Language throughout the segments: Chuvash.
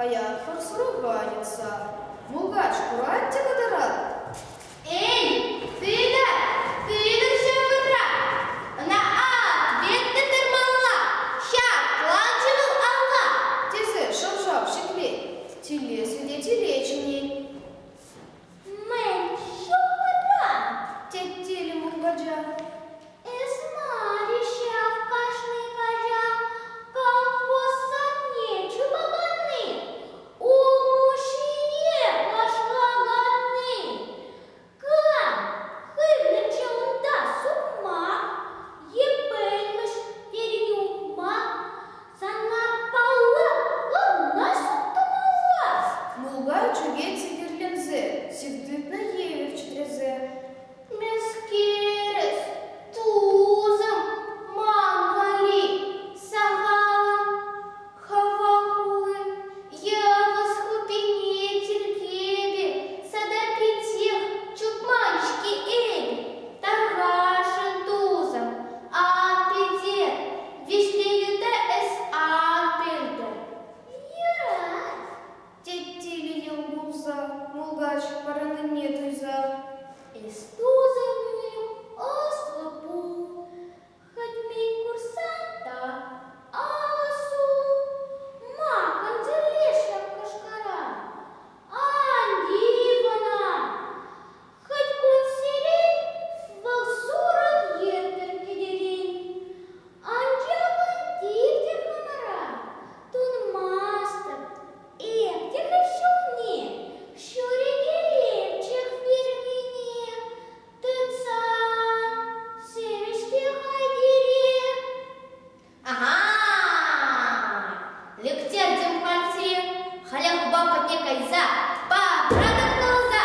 Хаяр хӑр йӑтса. Мулкач курать те кӑтӑрать. Эй, тытӑр, тытӑр ҫав Ӑна ответ тыттармалла, ҫакланчӗ вӑл алла. Тесе шӑв-шав ҫӗклет. Тиле свидетеле чӗнет. Мӗн ҫухӑран? Тет тилӗ мулкача. Эс мар-и ҫав кашни каҫа колхоз садне чупаканни, улмуҫҫине кашлаканни? Кам хывнӑччӗ унта сукмак е пӗлмӗш терӗн ухмах? Сана паллах ӑна суттӑмалла. Мулкач ӳкет сехӗрленсе, сив тытнӑ евӗр чӗтресе. Мӗскер эс, тусӑм, ман валли сахалӑн хӑва хули, йӑвӑс хуппине тиркепе сада питех чупман-ҫке эпӗ. Тархасшӑн, тусӑм, ан пӗтер, виҫле юта эс ан пӗлтер. Юрать. Тет тилӗ йӑл кулса, мулкач парӑннине туйса. Эс тусӑм-им, ӑслӑ пул, хӑть мӗн курсан та алӑ сул. Ма кансӗрлесшӗн кӑшкӑра? Ан тив ӑна! Хӑть кунсерен вӑл сурӑх ертӗр кӗтерен. Анчах ан тивтӗр хамӑра, тунмастӑп, эп те хӑш чухне ҫӳрекелемччӗх фермине тытсан сӗвӗҫ-те хай-тире. Ага! Лектертӗм халь халех упа патне кайса паратӑп каласа,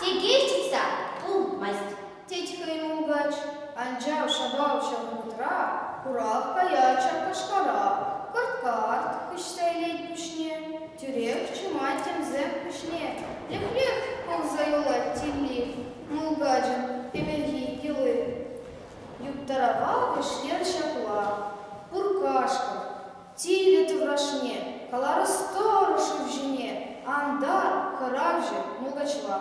текех чупса пулмасть. Тет хӑй мулкач, анчах шапав ҫав вӑхӑтра хурах каять чаккашкара, кӑрт-карт хыҫса илет пуҫне, тӳрех чӑмать тӗмсем пуҫне, лӗх-лӗх пулса юлать тилли, мулкачӑн ӗмӗрхи йӑли. Юптарӑва вӗҫлер ҫапла: пур кашкӑр, тилӗ таврашне, каларӑс тӑрӑ шыв ҫине, ан тар, хӑравҫӑ, мулкачла.